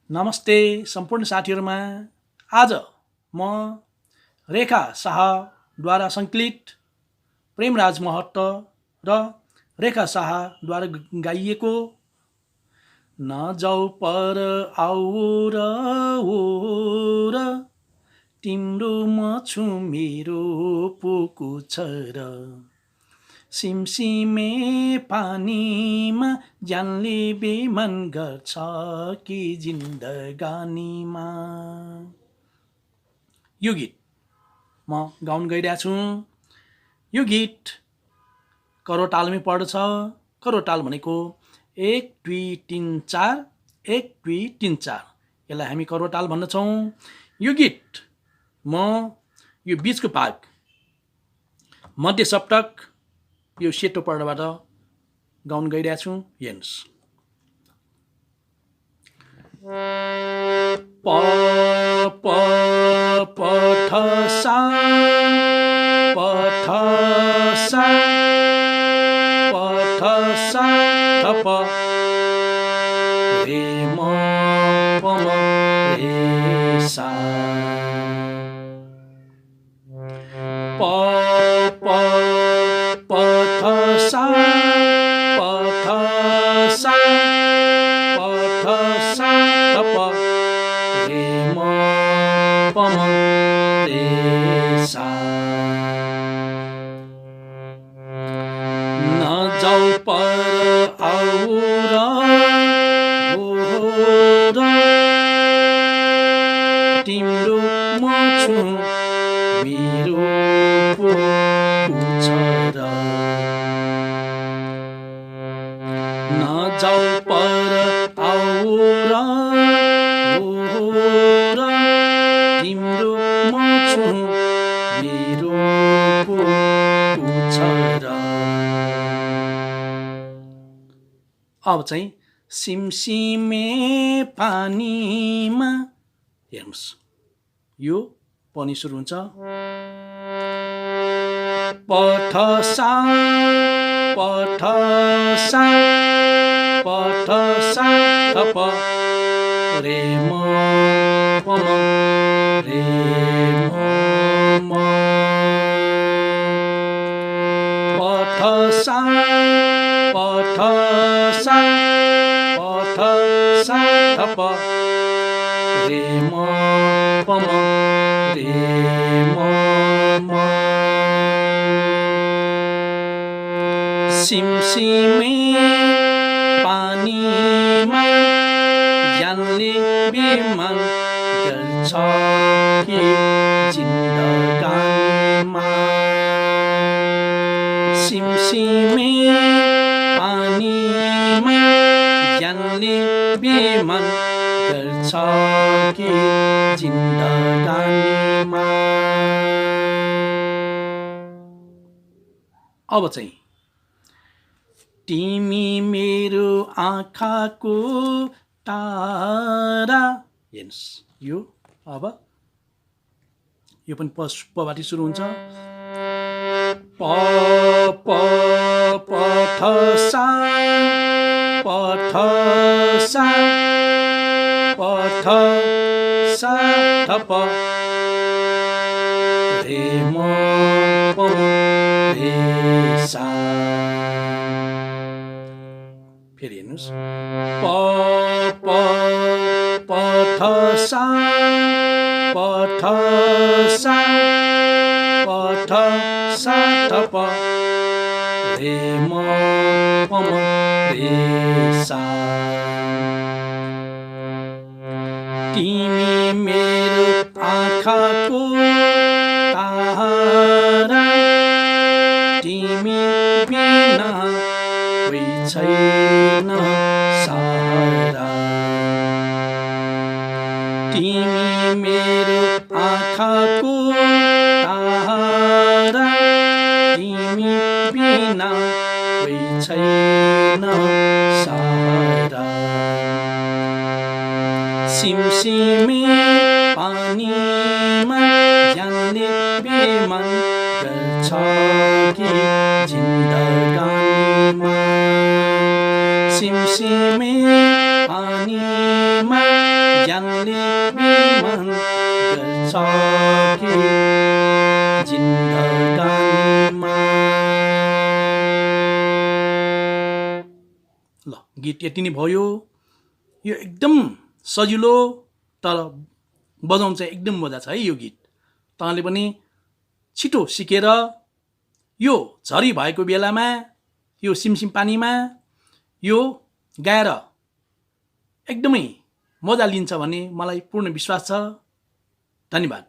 नमस्ते सम्पूर्ण साथीहरूमा। आज म रेखा शाहद्वारा सङ्कलित प्रेमराज महत्त र रेखा शाहद्वारा गाइएको नजाऊ पर आऊ र ओ र तिम्रो म छु मेरो पोको छ र सिमसिमे पानीमा ज्यानले बेमान गर्छ कि जिन्दगानीमा। यो गीत म गाउन गइरहेको छु। यो गीत करोतालमै पर्दछ। करोताल भनेको 1 2 3 4 1 2 3 4, यसलाई हामी करोताल भन्दछौँ। यो गीत म यो बिचको भाग मध्य सप्तक यो सेतो पर्दाबाट गाउन गइरहेको छु। हेर्नुहोस्। प प प थ सा प थ सा प थ सा थ प रे म प म रे सा प प प थ सा प थ सा प थ सा थ प रे म प म रे सा। नजाऊ पर आऊ र हो र तिम्रो म छु मेरो पोको छ र नजाऊ पर आऊ र हो र तिम्रो म छु मेरो पोको छ र। अब चाहिँ सिमसिमे पानीमा हेर्नुहोस्। यो पनि सुरु हुन्छ। प थ सा प थ सा प थ सा थ प रे म प म रे म म प थ सा प थ सा प थ सा थ प रे म प म रे म म सिमसिमे पानीमा ज्यानले बेमान गर्छ कि जिन्दगानीमा। सिमसिमे पानीमा ज्यानले बेमान गर्छ कि जिन्दगानीमा। अब चाहिँ तिमी मेरो आँखाको तारा। हेर्नुहोस्। यो अब यो पनि पबाट सुरु हुन्छ। प प प थ सा प थ सा प थ सा थ प रे म प म रे सा। फेरि हेर्नुहोस्। प प प थ सा प थ सा प थ सा थ प रे म प म रे सा। तिमी मेरो आँखाको तारा, तिमी बिना कोही छैन सहारा। तिमी मेरो आँखाको तारा, तिमी बिना कोही छैन सहारा। सिमसिमे पानीमा ज्यानले बेमान गर्छ कि जिन्दगानीमा। सिमसिमे पानीमा ज्यानले बेइमान गर्छ के जिन्दगानीमा। ल गीत यति नै भयो। यो एकदम सजिलो तर बजाउन चाहिँ एकदम मजा छ है यो गीत। तँले पनि छिटो सिकेर यो झरी भएको बेलामा यो सिमसिम पानीमा यो गाएर एकदमै मजा लिन्छ भन्ने मलाई पूर्ण विश्वास छ। धन्यवाद।